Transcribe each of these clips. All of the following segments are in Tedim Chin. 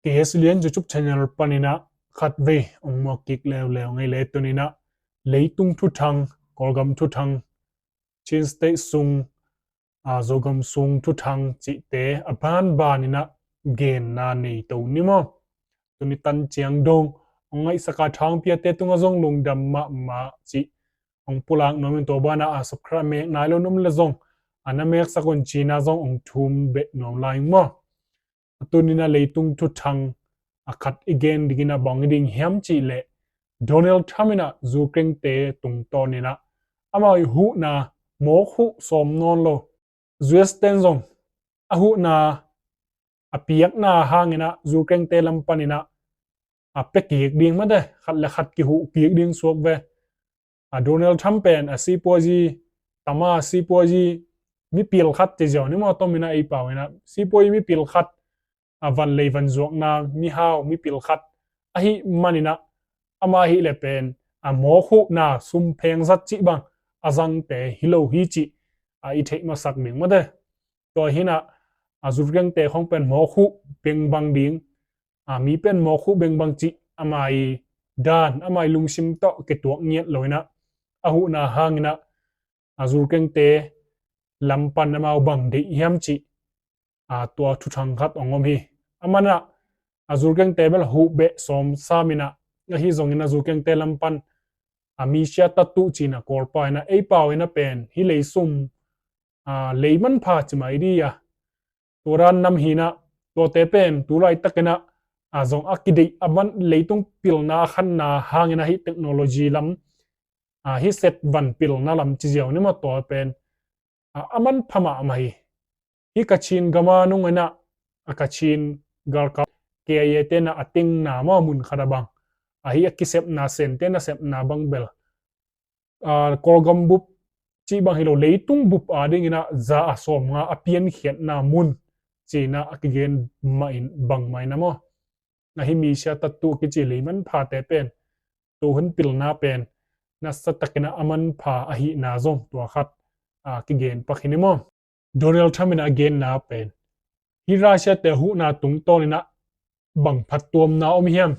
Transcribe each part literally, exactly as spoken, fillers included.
K S Lian YouTube channel panin ah khatvei hong muak kik leuleu ngei le, tuni-in ah leitung thuthang, Kawlgam thuthang, Chin State sung, a, Zogam sung thuthang cihte a banbanin ah genna nei to ni maw. Tuni tan ciang dong hong ngaihsak a thangpiakte tungah zong lungdam mahmah cih hong pulak nuam ing. Tua banah a subscribe mek nai lo na om leh zong a na meksak un ci-in ah zong hong thum beh nuam lai ing maw. A tuni-in ah leitung thuthang a khat i gen dingin ah bang hi ding hiam cih leh, Donald Trump in ah Ukraine-te tungtawnin ah ama huhna mawk huh sawm nawn lo. U S ten zong a huhna a piakna hangin ah Ukraine-te lam panin ah a pia kik ding mate, khat le khat kihuh kik ding suak ve. A Donald Trump pen a sipuazi, tama sipuazi mipil khat ci ziau ni maw, tomin ah ei pau in ah sipuazi mipil khat, a van lei van zuakna mihau mipil khat ahih manin ah ama ahih leh pen a mawk huhna sum pheng zat cih bang a zangte hi lo hi cih a i theih masak ding mate. Tua hi-in ah a Ukraine-te khong pen mawk huh bengbang ding, a mi pen mawk huh bengbang cih ama i dan, ama i lungsim tawh kituak ngiat lo-in ah a huhna hangin ah a Ukraine-te lam pan amau bang deih hiam cih, a, tua thuthang khat hong om hi. Aman ah a Ukraine-te bel huh beh sawm sam in ah, ahi zongin a Ukraine-te lam pan a misia tattuh ci-in a Kawlpa in ah ei pau in ah pen hih lei sum, a, lei manpha ci mai ding a, tua dan nam hi-in ah, tuate pen tu laitakin ah a zong a kideih a man, leitung pilna a khanna hangin ah hih technology lam, a, hih set van pilna lam ci ziau ni maw, tua pen a, a manpha mahmah hi. Hih Kachin gam a nungin ah a Kachin galkap K I A-te in ah a tingna maw, mun khat a bang, a hih a kisepna, Sente nasepna bang bel, a, Kawlgam bup cih bang hi lo, leitung bup a dingin ah za a sawmnga a piankhiatna mun ci-in ah a kigen mah in, bang mah in ah maw. A hih misia tattuh kici lei manphate pen tu hun pilna pen nasa takin ah a manpha ahihna zong tua khat, a, kigen pak hi ni maw. Donald Trump in ah a genna pen hih Russia-te huhna tungtawnin ah bang phattuamna om hiam,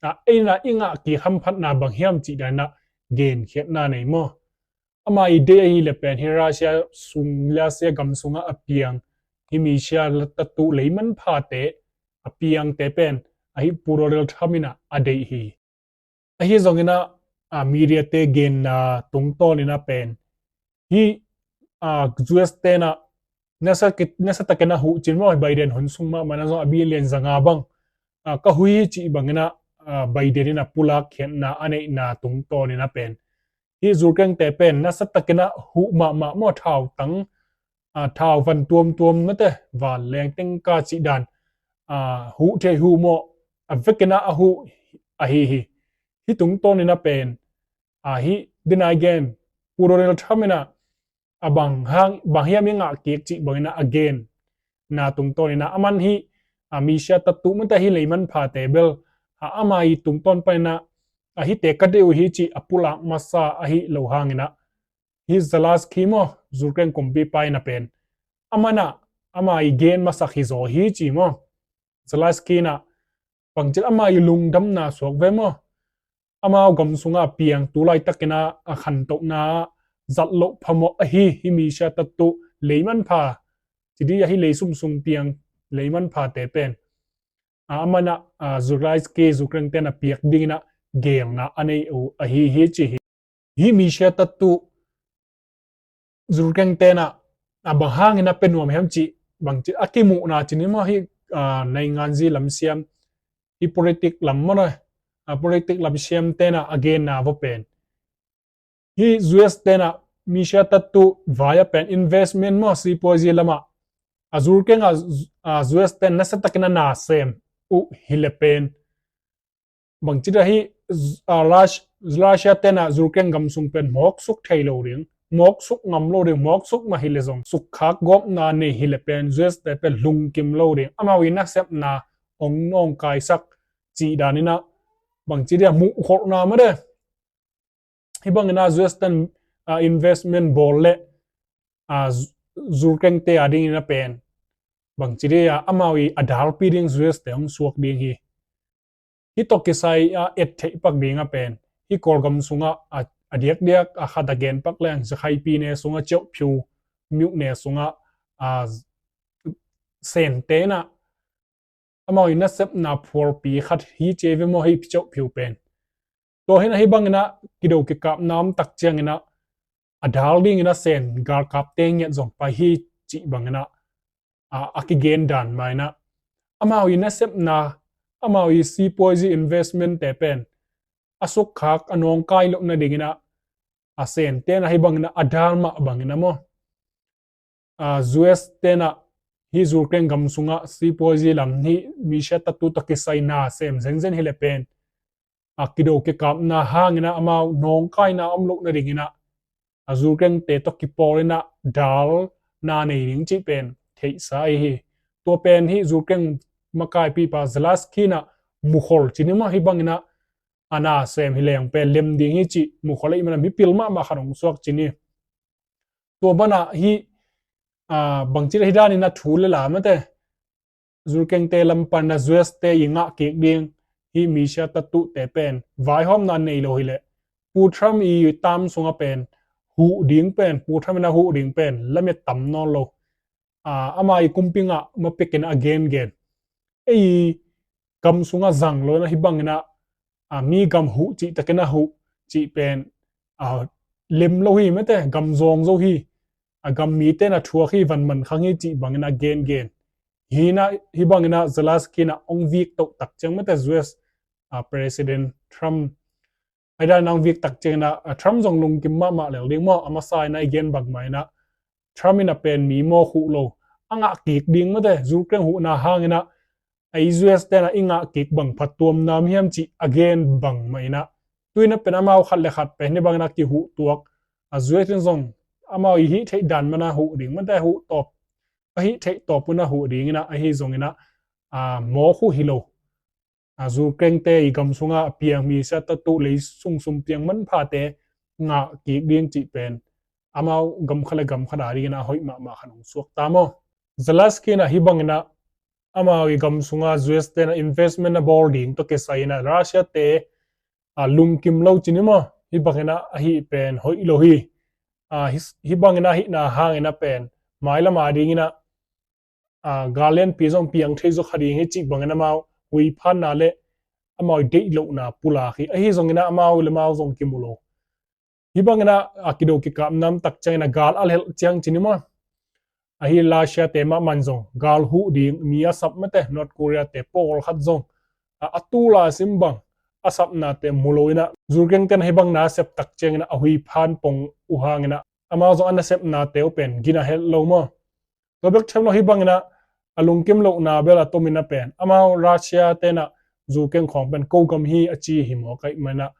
a, ei in ah i ngah kik hamphatna bang hiam cih danin ah genkhiatna nei maw. Ama i deih ahih leh pen hih Russia sung, Russia gam sungah a piang hih misia tattuh lei manphate a piangte pen a hih Pu Donald Trump in ah a deih hi. Ahi zongin ah, a, media-te genna tungtawnin ah pen hih, a, U S ten ah nasa ki-, nasa takin ah huh cin maw, Biden hun sung mahmah in ah zong a billion zanga bang, a, ka huh hi cih bangin ah, a, Biden in ah pulak khiatna a neihna tungtawnin ah pen hih Ukraine-te pen nasa takin ah huh mahmah maw, thautang, a, thau van tuamtuam mate, vanleng tengka cih dan, a, huh thei huh mawh a vekin ah a huh ahi hi. Hih tungtawnin ah pen, a, hih dena i gen, Pu Donald Trump in ah a bang hang, bang hiam i ngah kik cih bangin ah a genna tungtawnin ah, aman hih, a, misia tattuh mate, hih lei manphate bel, a, ama i tungtawn panin ah a hihte ka deih uh hi cih a pulak masa ahih lo hangin ah hih Zelensky maw, Ukraine kumpipa in ah pen, aman ah ama i gen masak hi zaw hi ci maw. Zelensky in ah bangci ama i lungdamna suak ve maw. Amau gam sungah a piang, tu laitakin ah a khantohna ah zat loh phamawh ahi hih misia tattuh lei manpha, ci ding a, hih lei sum sung piang lei manphate pen, a, aman ah, a, Zelensky, Ukraine-te in ah piak dingin ah geelna a nei uh ahi hi ci hi. Hih misia tattuh Ukraine-te in ah, a, bang hangin a pia nuam hiam cih, bangci a kimuhna ci ni maw, hih, a, nainganzi lam siam, hih politic lam maw, a, politic lam siamte in ah a genna va pen, hih U S ten ah misia tattuh vai a pen investment maw, sipuazi lamah, a, Ukraine ah, a, U S ten nasa takin a na sem uh hi leh pen, bangci a hih, a, Rus-, Russia ten ah Ukraine gam sung pen mawksuk thei lo ding, mawksuk ngam lo ding, mawksuk mah hi leh zong sukkhak gawpna nei hi leh pen U S-te pen lungkim lo ding, amau i nasepna hong nawngkaisak cih danin ah, bangci a muhkholhna mah de. Hih bangin ah U S ten, a, investment bawl leh, a, Ukraine-te a dingin a pen bangci dih a amau i a dalpi ding U S te hong suak ding hi. Hih tawh kisai a et theih pak ding a pen hih Kawlgam sungah a, a diakdiak a khat a gen pak leng Zakhaipi ne sungah Kyaukphyu myone sungah a Sente in ah amau i nasepna phualpi khat hi ci ve maw hih Kyaukphyu pen. Tua hi in ah hih bangin ah kido kikapna om tak ciangin ah a dal dingin ah Sen galkapte ngiat zong pai hi cih bangin ah a, a kigen dan mah in ah amau i nasepna, amau i sipuazi investment te pen a sukkhak a nawngkai loh nadingin ah a Sente in ah hih bangin ah a dal mah bangin ah maw a, U S te in ah hih Ukraine gam sungah sipuazi lam hih Misia tatu tawh kisai na sem zenzen hi le pen a kido kikapna hangin ah amau nawngkaina om loh nadingin ah a Ukraine te tawh kipawl in ah dal na nei ding cih pen theihsa ahi hi. Tua pen hih Ukraine makaipipa Zelensky in ah mukhol ci ni maw hih bangin ah a na sem hi leng pen lem ding hi cih mukhol ahih man a mipil mahmah khat hong suak ci ni. Tua banah hih a, bangci dih hih danin a thu le la mate Ukraine te lam pan a U S te i ngah kik ding hih Misia tatu te pen vaihawmna nei lo hi leh Pu Trump i tam sungah pen huh ding pen, Pu Trump in a huh ding pen lamet tam nawn lo. A, ama i kumpi ngah ma pekin a gengen ei gam sungah zang lo in ah hih bangin ah a, mi gam huh cih takin a huh cih pen a, lem lo hi mate, gam zawng zo hi. A gam mite in a thuak hi, van man khang hi cih bangin a gengen. Hi in ah hih bangin ah Zelensky in ah hong vik toh tak ciang mate U S a, President Trump hih danin hong vik tak ciangin ah a, Trump zong lungkim mahmah lel ding maw, a masa in ah i gen bang mah in ah Trump in a pen mi mawk huh lo a ngah kik ding mate, Ukraine huhna hangin ah a, i U S te in ah i ngah kik bang phattuamna om hiam cih a gen bang mah in ah tu in a pen amau khat le khat pen hih bangin ah kihuh tuak a, U S in zong amau i hih theih dan man a huh ding mate, huh tawp a hih theih tawp un a huh dingin ah ahi zongin ah a, mawk huh hi lo. A, Ukraine te i gam sungah a piang Misia tatu lei sung sum piang manphate ngah kik ding cih pen amau gam khat le gam khat a dingin a hoih mahmah khat hong suak ta maw. Zelensky in ah hih bangin ah amau i gam sungah U S te in ah investment a bawl ding tawh kisai in ah Russia te a, lungkim lo ci ni maw, hih bangin ah ahi pen hoih lo hi. A, hih, hih bangin ah hihna hangin a pen mailam a dingin ah a, gal lianpi zong piang thei zaw kha ding hi cih bangin amau huiphanna le amau i deih lohna pulak hi. Ahi zongin ah amau le amau zong kimu lo. Hih bangin ah a, kido kikapna om tak ciangin a gal a lhelh ciang ci ni maw, ahi Russia te mahmah in zong gal huh ding mi a sap mate, North Korea te pawlkhat zong a, a tul a sim bang a sapnate mu lo in ah Ukraine te in ah hih bang na sep tak ciangin ah a huiphan pong uh hangin ah amau zong a nasepnate uh pen gina helh lo maw. Tua bek tham lo hih bangin ah a lungkim lohna bel a tomin a pen amau Russia te in ah Ukraine khawng pen ko gam hi a ci hi mawk ahih man ah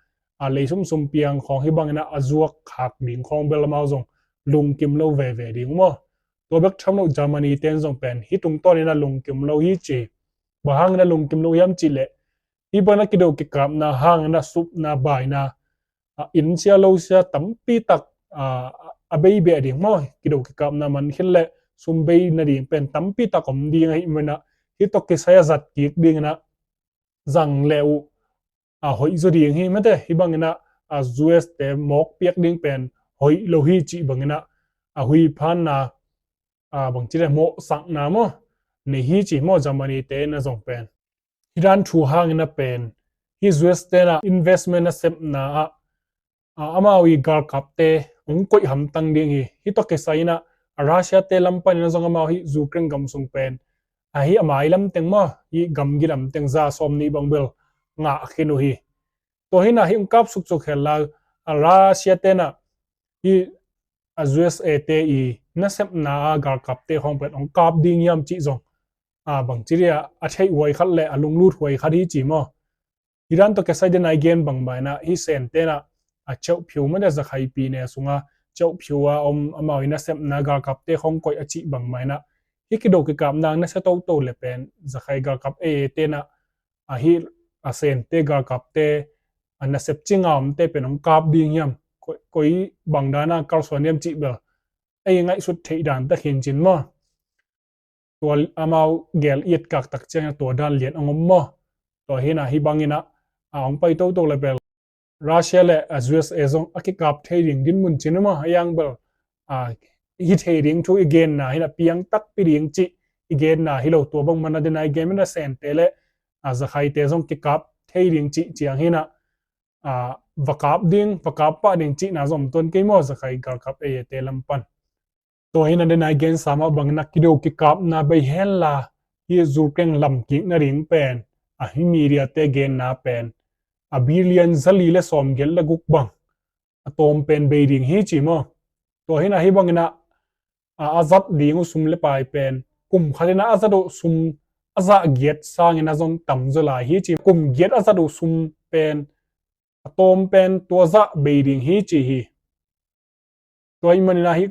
a, lei sumsum piang khawng hih bangin ah a zuak khak ding khawng bel amau zong lungkim lo veve ding uh maw. Tua bek tham lo Germany te in zong pen hih tungtawnin a lungkim lo hi ci. Bang hangin a lungkim lo hiam cih leh hih bangin a kido kikapna hangin a supna baina a, inn sia lo sia tampi tak a, a bei beh ding maw, kido kikapna man khin le sum bei nading pen tampi tak om ding ahih man ah hih tawh kisai a zat kik dingin ah zang le uh a, hoih zaw ding hi mate, hih bangin ah a, U S te mawk piak ding pen hoih lo hi cih bangin ah a, huiphanna a, bangci le mawhsakna maw nei hi ci maw, Germany te in ah zong pen. Hih dan thu hangin a pen hih U S te in ah investment a sepna ah a, amau i galkapte hong koih hamtang ding hi. Hih tawh kisai in ah a, Russia te lam panin ah zong amau hih Ukraine gam sung pen a, hih a mailam teng maw, hih gamgi lam teng za sawm nih bang bel ngah khin uh hi. Tua hi in ah hih hong kap suksuk hel lai a, Russia te in ah hih a, U S A te i nasepna a galkapte khawng pen hong kap ding hiam cih zong a, bangci dih a, a theih huai khat le a lunglut huai khat hi ci maw. Hih dan tawh kisai den a i gen bang mah in ah hih Sente in ah a, Kyaukphyu mate, Zakhaipi ne sungah Kyaukphyu a om amau i nasepna galkapte khawng koih a cih bang mah in ah hih kido kikapna nasia toto le pen Zakhai galkap A A te in ah a, hih a, Sente galkapte a, nasep cinga omte pen hong kap ding hiam, koi, koi bang dan a kalsuan hiam cih bel ei ngaihsut theih dan tak hi in cin maw. tua amau gel i etkak tak ciangin tua dan lian hong om maw. Tua hi-in ah hih bangin ah, a hong pai toto le bel Russia le a U S A zong a kikap thei ding dinmun ci ni maw, a yang bel, a, hi thei ding thu i genna hi-in ah piang takpi ding cih i genna hi lo, tua bang man a den a i gen man a Sente le, a, Zakhaite zong kikap thei ding cih ciang hi-in ah, a, va kap ding, va kap pah ding cihna zong om tuan kei maw, Zakhai galkap A A te lam pan. Tua hi-in a den a i gensa mah bangin a kido kikapna bei hen la, hih Zurkeng lam kik nading pen, a, hih media te genna pen, a, billion zali le sawmgiat le guk bang a tawm pen bei ding hi ci maw. Tua hi-in ah hih bangin ah, a, a zat ding uh sum le pai pen kum khat in ah a zat uh sum a zah giat sangin ah zong tam zaw lai hi ci. Kum giat a zat uh sum pen a tawm pen tua zah bei ding hi ci hi. Tua ahih manin ah hih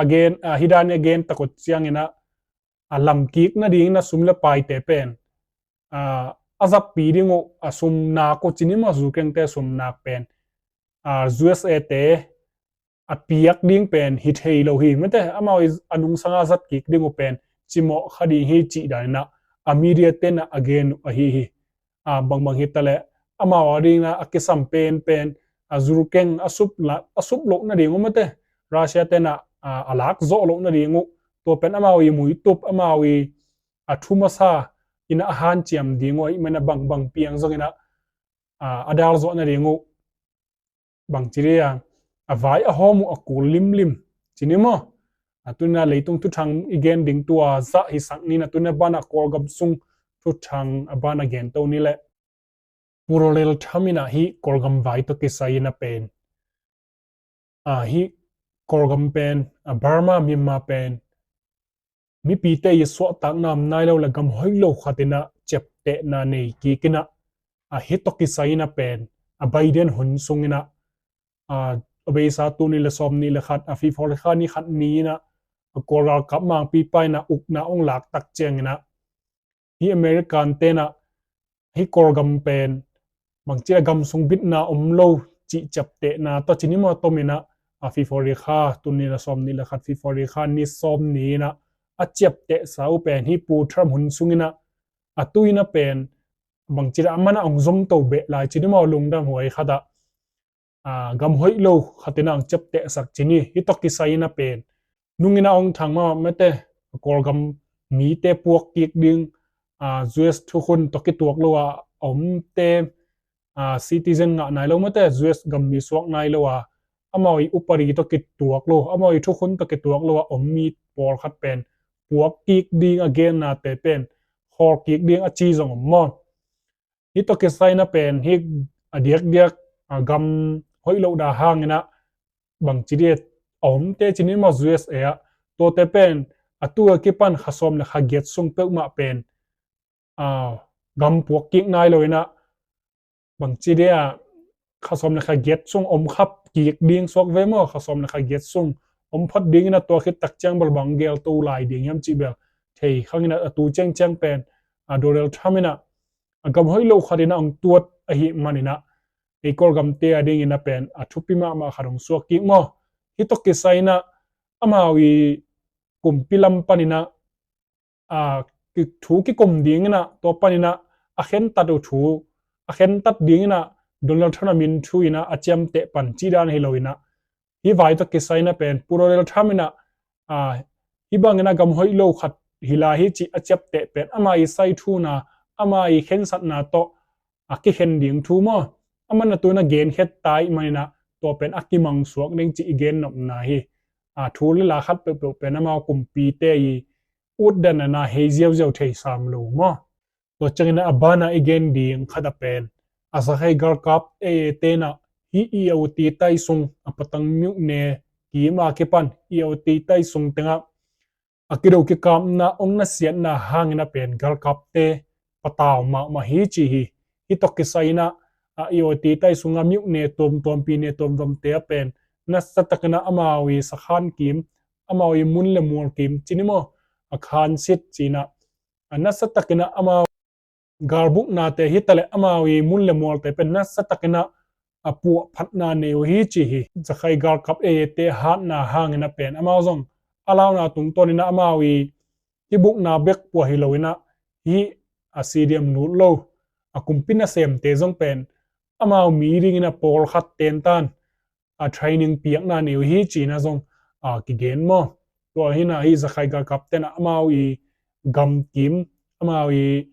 a gen, a, hih dan a gen tak uh ciangin ah, a, lam kik nadingin a sum le paite pen, a, a zappi ding uh a sum nak uh ci ni maw, Zurkengte sum nak pen, a, U S A te a piak ding pen hi thei lo hi mate, amau i a nungsang a zat kik ding uh pen cimawh kha ding hi cih dan in ah a media te in ah a gen uh ahi hi. A, bangbang hi ta leh amau a ding in ah a kisam penpen, a, Zurkeng a sup la, a sup loh nading uh mate, Russia te in ah, a, a lak zawh loh nading uh, tua pen amau i muitup, amau i, a, thu masa in ah a hanciam ding uh ahih manin ah bangbang piang zongin ah, a, a dal zawh nading uh, bangci dia, a vai a hawm uh a kul limlim ci ni maw. A, tuni-in ah leitung thuthang i gen ding tua zah hisak ni-in ah, tuni-in ah ban a Kawlgam sung thuthang a ban a gen to ni leh. Pu Donald Trump in ah hih Kawlgam vai tawh kisai in ah pen, a, hih Kawlgam pen, a, Burma, Myanmar pen mipite i suahtakna om nai lo le gam hoih lo khat in ah ciaptehna nei kik in ah, a, hih tawh kisai in ah pen, a, Biden hun sung in ah, a, a beisa tul nih le sawmnih le khat, a, February kha ni khat ni in ah, a, Kawl galkap mangpipa in ah ukna hong lak tak ciangin ah, hih American te in ah hih Kawlgam pen bangci a gam sung bitna om lo cih ciaptehna tawh ci ni maw, tom in ah, a, February kha, tul nih le sawmnih le khat February kha ni sawm ni in ah a ciaptehsa uh pen hih Pu Trump hun sung in ah, a, tu in ah pen bangci a man a hong zom to beh lai ci ni maw, lungdam huai khat ah, a, gam hoih lo khat in ah hong ciaptehsak ci ni. Hih tawh kisai in ah pen nung in ah hong thang mahmah mate, Kawlgam mite puak kik ding, a, U S thukhun tawh kituak lo a omte, a, citizen ngah nai lo mate, U S gam mi suak nai lo a, amau i upadi tawh kituak lo, amau i thukhun tawh kituak lo a om mi pawlkhat pen puak kik ding a gennate pen khawl kik ding a ci zong om maw. Hih tawh kisai in ah pen hih a diakdiak, a, gam hoih loh dah hangin ah bangci dia a omte ci ni maw, U S A ah, tuate pen a tu a kipan kha sawm le kha giat sung peuhmah pen, a, gam puak kik nai lo in ah, bangci dia kha sawm le kha giat sung om khap kik ding suak ve maw, kha sawm le kha giat sung om phot ding in ah, tua khit tak ciang bel bang gel to lai ding hiam cih bel thei khang in ah, a tu ciangciang pen, a, Donald Trump in ah a gam hoih lo khat in ah hong tuat ahih manin ah, ei Kawlgamte a ding in ah pen a thupi mahmah khat hong suak kik maw. Hih tawh kisai in ah amau i kumpi lam pan in ah, a, ki, thu kikum ding in ah, tua pan in ah a khentat uh thu, a khentat ding in ah Donald Trump a min thu in ah a ciamteh pan cih dan hi lo in ah, hih vai tawh kisai in ah pen Pu Donald Trump in ah, a, hih bangin ah gam hoih lo khat hi lai hi cih a ciapteh pen ama i saithuna, ama i khensatna tawh a kikhen ding thu maw, aman a tu in ah genkhiat ta ahih manin ah tua pen a kimangsuak ding cih i gennopna hi. A, thu le la khat peuhpeuh pen amau kumpite i utdanna hei ziauziau thei sam lo maw. Tua ciangin ah a ban a i gen ding khat ah pen, a Zakhai galkap A A te in ah hih i oti tai sung a Patang myone kim a kipan i oti tai sung teng ah a kido kikapna hong nasiatna hangin ah pen galkapte patau mahmah hi ci hi. Hih tawh kisai in ah, a, i oti tai sung a myone tuamtuam, pyine tuamtuamte ah pen nasa takin ah amau i sakhan kim, amau i mun le mual kim ci ni maw, a khansit ci in ah, a, nasa takin ah amau galbuknate hi ta leh amau i mun le mualte pen nasa takin ah a puahphatna nei uh hi ci hi. Zakhai galkap A A te hatna hangin ah pen amau zong a launa tungtawn in ah amau i Hih bukna bek pua hi lo in ah, hih a stadium lut lo a kumpi nasemte zong pen amau mi ding in ah pawlkhat tentan a training piakna nei uh hi ci-in ah zong a kigen maw. Tua hi in ah hih Zakhai galkapte'n ah amau i gamkim, amau i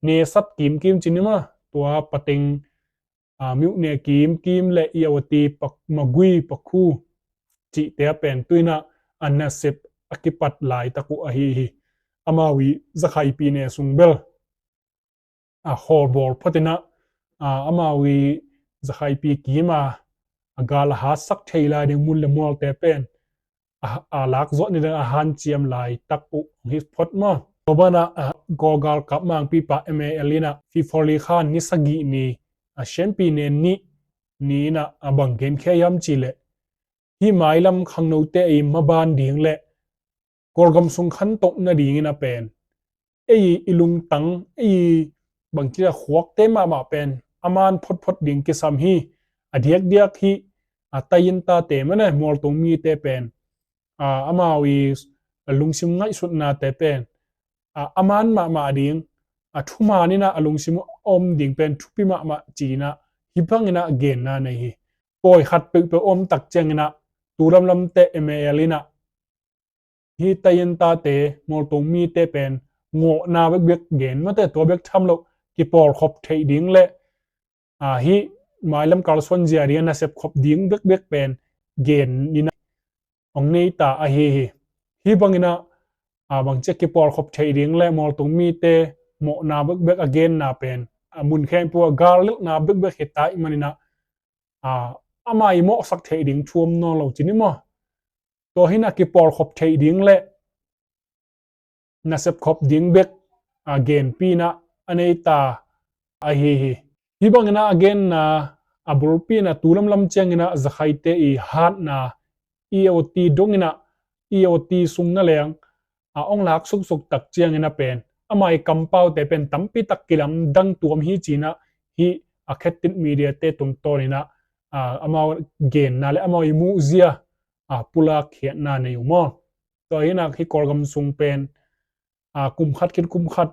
nesat kimkim ci ni maw, tua pateng a, myone kimkim le i awti pak magui pakhu cihte a pen tu in ah a nasep a kipat laitak uh ahi hi. Amau i Zakhaipi ne sung bel a khawlbawl phot in ah, a, amau i Zakhaipi kim a, a gal a hatsak thei lai ding mun le mualte pen a, a lak zawh ni ding a hanciam laitak uh hong hi phot maw. Tua banah, a, Kawl galkap mangpipa M A L in ah February kha ni sagih ni, a, Sianpi ne nih ni in ah a bang genkhia hiam cih leh, hih mailam khangnote i maban ding le Kawlgam sung khantoh nading in ah pen ei i lungtang, ei bangci a khuakte mahmah pen a man photphot ding kisam hi. A diakdiak hih a taiintate mane mualtung mite pen, a, amau i lungsim ngaihsutnate pen, a, a man mahmah ding, a, thuman in ah a lungsim a om ding pen thupi mahmah ci-in ah hih bangin ah genna nei hi. Pawi khat peuhpeuh om tak ciangin ah tu lamlamte M A L in ah hih taiintate mualtung mite pen ngawhna bekbek gen mate, tua bek tham loh kipawlkhop theih ding le, a, hih mailam kalsuan zia ding a nasep khop ding bekbek pen gen in ah hong nei ta ahi hi. Hih bangin ah, a, bangci a kipawlkhop theih ding le mualtung mite mawhna bekbek a genna pen a mun khempeuh a gal lelhna bekbek hi ta ahih manin ah, a, amah i mawhsak theih ding thu om nawn lo ci ni maw. Tua hi in ah kipawlkhop theih ding le nasep khop ding bek, a, genpi in ah a nei ta ahi hi. Hih bangin ah a genna a bulpi in ah tu lamlam ciangin ah Zakhaite i hatna, i awti dongin ah, i awti sungna leng, a, hong lak suksuk tak ciangin ah pen amah i kampaute pen tampi tak kilamdang tuam hi ci-in ah hih a Khettit Media-te tungtawnin ah, a, amau genna le amau i muhzia, a, pulak khiatna nei uh maw. Tua hi in ah hih Kawlgam sung pen, a, kum khat khit kum khat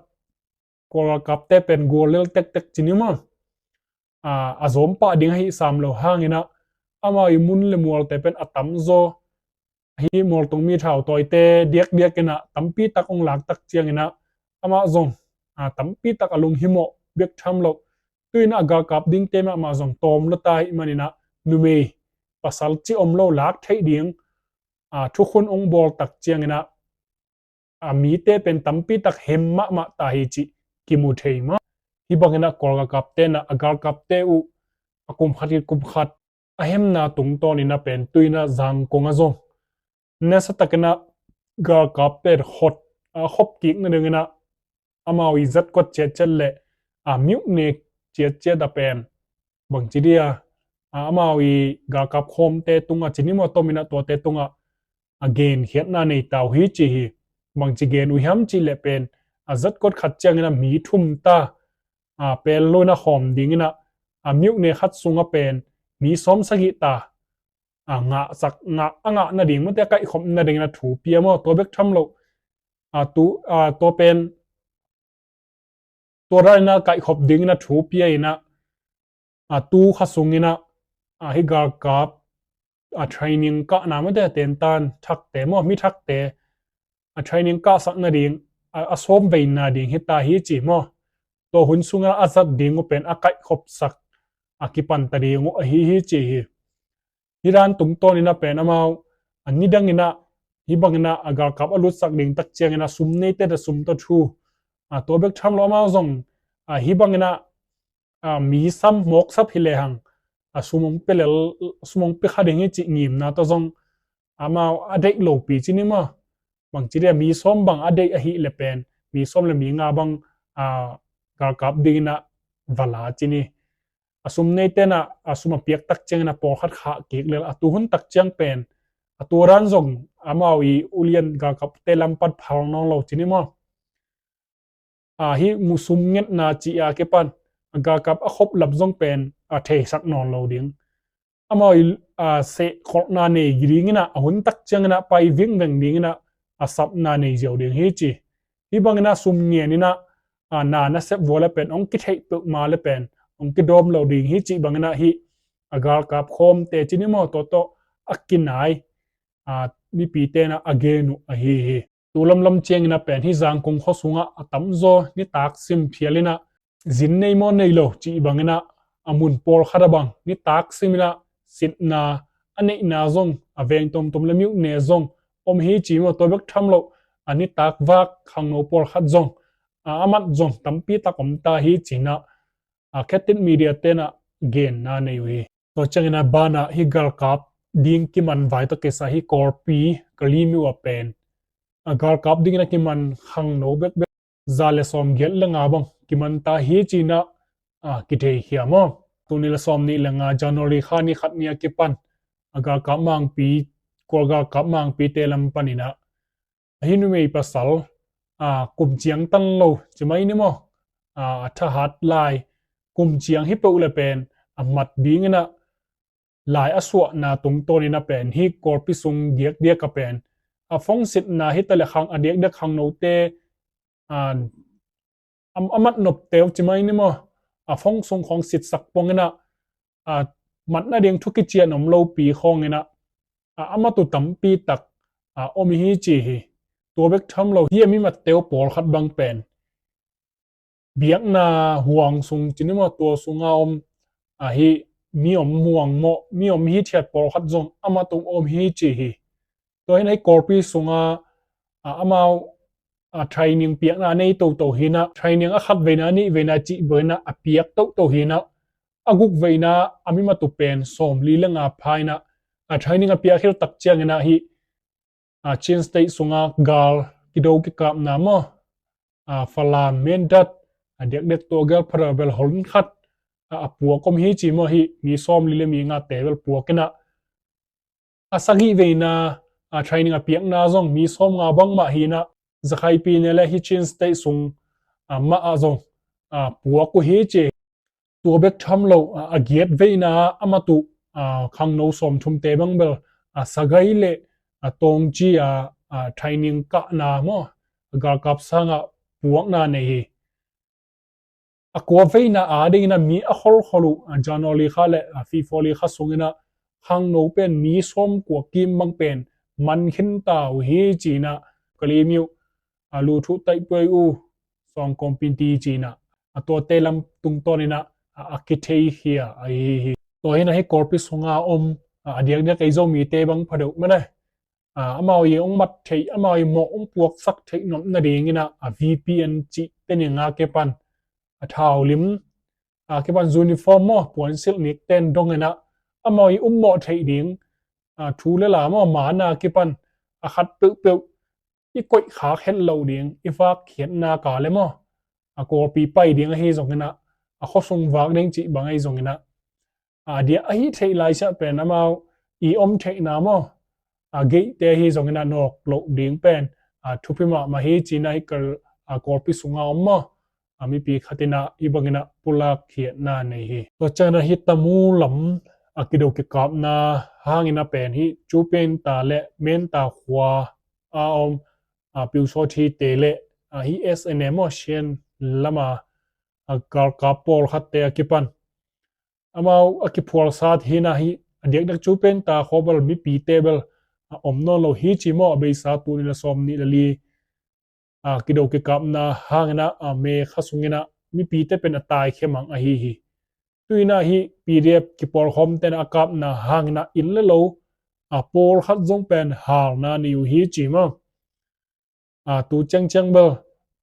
Kawl galkapte pen gual lel tektek ci ni maw. A, a zawm pah ding ahi sam lo hangin ah amau i mun le mualte pen a tamzaw hih mualtung mi thautawite diakdiak in ah tampi tak hong lak tak ciangin ah amah zong, a, tampi tak a lunghimawh bek tham loh. Tu in ah a galkap dingte mahmah zong tawm lua ta ahih manin ah numei pasal cih om lo lak theih ding, a, thukhun hong bawl tak ciangin ah, a, mite pen tampi tak hem mahmah ta hi cih kimu thei maw. Hih bangin ah Kawl galkapte in ah a galkapte uh a kum khat khit kum khat a hemna tungtawnin ah pen tu in ah Zangkong ah zong nasa takin ah galkap pen khot, a, khop kik nadingin ah amau i zat kot ciatciat le, a, myone ciatciat a pen bangci dia, a, amau i galkap khawmte tungah ci ni maw, tom in ah tuate tungah a genkhiatna nei ta uh hi ci hi. Bangci gen uh hiam cih leh pen a zat kot khat ciangin ah mi thum ta, a, pel lo in ah khawm dingin ah, a, myone khat sungah pen mi sawm sagih ta, a, ngahsak, ngah, a ngah nading mate a kaihkhop nadingin ah thu pia maw. Tua bek tham loh, a, tu, a, tua pen tua dan in ah kaihkhop dingin ah thu pia in ah, a, tu kha sungin ah, a, hih galkap, a, training kahna mate a tentan thakte maw, mi thakte, a, training kahsak nading, a, a sawm veina ding hi ta hi ci maw. Tua hun sungin ah a zat ding uh pen a kaihkhopsak, a, kipan ta ding uh ahi hi ci hi. Hih dan tungtawnin ah pen amau, a, nidangin ah hih bangin ah a galkap a lutsak ding tak ciangin ah sum neite a sum tawh thu, a, tua bek tham loh amau zong, a, hih bangin ah, a, mi sam mawk sap hi lehang, a, sum hong pia lel, sum hong pia kha ding hi cih ngimna tawh zong amau a deih lopi ci ni maw. Bangci dia mi sawm bang a deih ahih leh pen mi sawm le mi nga bang, a, galkap dingin ah va la ci ni. A sum neite in ah a sum a piak tak ciangin ah pawlkhat khah kik lel, a tu hun tak ciang pen a tua dan zong amau i ulian galkapte lam pan phal nawn lo ci ni maw. A, hih mu sum ngetna cih a kipan a galkap a khop lam zong pen a theisak nawn lo ding. Amau i, a, sehkholhna nei dingin ah a hun tak ciangin ah pai vingveng dingin ah a sapna nei ziau ding hi ci. Hih bangin ah sum ngen in ah, a, na nasep vua le pen hong kitheih peuhmah le pen hong kidawm lo ding hi cih bangin ah hih a galkap khawmte ci ni maw, tua tawh a kinai, a, mipite in ah a gen uh ahi hi. Tu lamlam ciangin ah pen hih Zangkong khua sungah a tamzaw nitak sim phial in ah zin nei maw nei lo cih bangin ah a mun pawlkhat a bang nitak sim in ah sitna a neihna zong, a veng tomtom le miuhne zong om hi ci maw, tua bek tham lo a nitak vak khangno pawlkhat zong, a, a mat zong tampi tak om ta hi ci in ah, a, Khetit Media te in ah genna nei uh hi. Tua ciangin ah banah hih galkap ding kiman vai tawh kisai hih Kawlpi Kalaymyo ah pen a galkap dingin a kiman khangno bekbek za le sawm giat le nga bang kiman ta hi ci in ah, a, kithei khia maw. Tul nih le sawm nih le nga January kha ni khat ni a kipan a galkap mangpi, Kawl galkap mangpite lam panin ah a hih numei pasal, a, kum ciang tan lo ci mai ni maw, a, a thahat lai kum ciang hi peuh le pen a mat dingin ah lai a suahna tungtawnin ah pen hih Kawlpi sung diakdiak ah pen a phone sitna hi ta le khang, a diakdiak khangnote, a, a, a mat nopte uh ci mai ni maw, a phone sung khawng sitsak pongin ah, a, mat nading thu kician om lopi khawngin ah, a, a mat uh tampi tak, a, om hi ci hi. Tua bek tham lo hih a mi matte uh pawlkhat bang pen biakna huang sung ci ni maw, tua sunga om, a, hih mi om muang mawh, mi om hithiat pawlkhat zong a mat uh om hi ci hi. Tua hi in ah hih Kawlpi sunga, a, amau, a, training piakna nei toto hi in ah, training a khat veina, nih veina, cih veina a piak toto hi in ah, a guk veina a mi mat uh pen sawmli le nga pha in ah, a, training a piak khit tak ciangin ah hih, a, Chin State sunga gal kido kikapna maw, a, Falam, Mindat, a, diakdiak tua gel phara bel hon khat, a, a puak om hi ci maw, hih mi sawmli le mi ngate bel puak in ah, a sagih veina, a, training a piakna zong mi sawm nga bangmah hi in ah, Zakhaipine le hih Chin State sung, a, mah ah zong, a, puak uh hi ci. Tua bek tham lo, a, a giat veina a mat uh, a, khangno sawmthumte bang bel, a, sagai le, a, tawngci a, a, training kahna maw, a, galkap sangah puakna nei hi. A kua veina a dingin ah mi a kholkhol uh, a, January kha le, a, February kha sungin ah khangno pen mi sawmkua kim bang pen man khin ta uh hi ci in ah Kalaymyo, a, Luthu Taipei U Sawngkawng Pinti ci in ah, a, tuate lam tungtawnin ah, a, a kithei khia ahi hi. Tua hi in ah hih Kawlpi sunga om, a, a diakdiak ei Zomite bang pha deuh mah na, a, amau i hong mat theih, amau i mawh hong puaksak theih nop nadingin ah, a, V P N cih te ning a kipan, a, thau lim, a, kipan uniform maw, puansilh nik ten dongin ah amau i ummawh theih ding, a, thu le la maw, man a kipan, a, khat peuhpeuh i koih khak het loh ding, i vak khiatna ka le maw, a, Kawlpi pai ding ahi zongin ah, a, khuasung vak ding cih bang ahi zongin ah, a, dia ahi theih laisiah pen amau i om theihna maw, a, geihte ahi zongin ah nawk loh ding pen, a, thupi mahmah hi ci in ah hih Kal-, a, Kawlpi sunga om maw, a, mipi khat in ah hih bangin ah pulak khiatna nei hi. Tua ciangin ah hih Tamu lam, a, kido kikapna hangin ah pen hih Chupenta le Menta khua a om, a, Pyusawthite le, a, hih S N M maw, Shan lama, a, galkap pawlkhatte a kipan amau a kiphualsat hi in ah hih a diakdiak Chupenta khua bel mipite bel, a, om nawn lo hi ci maw, a beisa tul nih le sawm nih le li, a, kido kikapna hangin ah, a, May kha sungin ah mipite pen a taikhia mang ahi hi. Tu in ah hih P D F kipawlkhawmte in ah a kapna hangin ah inn le lo, a, pawlkhat zong pen halna nei uh hi ci maw. A, tu ciangciang bel,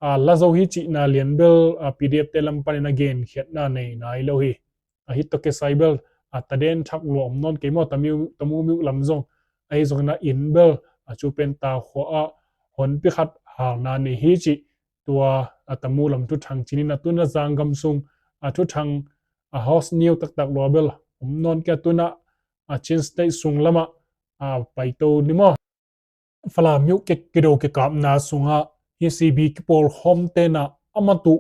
a, la zo hi cihna lian bel, a, P D F te lam panin a genkhiatna nei nai lo hi. A, hih tawh kisai bel, a, taden thak lua om nawn kei maw, Tamu, Tamu myo lam zong. Ahi zongin ah inn bel, a, Chupenta khua ah honpi khat halna nei hi cih tua, a, Tamu lam thuthang ci-in ah tu in ah Zanggam sung, a, thuthang, a, host neu taktak lua bel om nawn kei a, tu in ah, a, Chin State sung lamah, a, paito ni maw. Falam myo ki-, kido kikapna sungah hih C B kipawlkhawmte in ah a mat uh,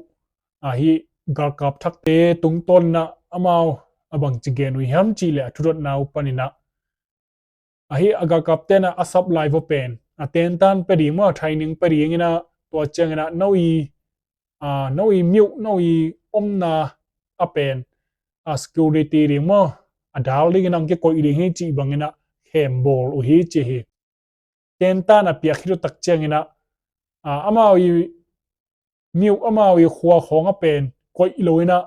a, hih galkap thakte tungtawn in ah amau a bangci gen uh hiam cih leh a thudotna uh panin ah, a, hih a galkapte in ah a sap lai vua pen a tentan pia ding maw, training pia dingin ah, tua ciangin ah no i, ah, no i myuh, no i omna a pen, ah, security ding maw, a dal dingin ah hong kikoih ding hi cih bangin ah khembawl uh hi ci hi. Tentan a piak khit uh tak ciangin ah, ah, amau i myuh, amau i khua khawng a pen koih lo in ah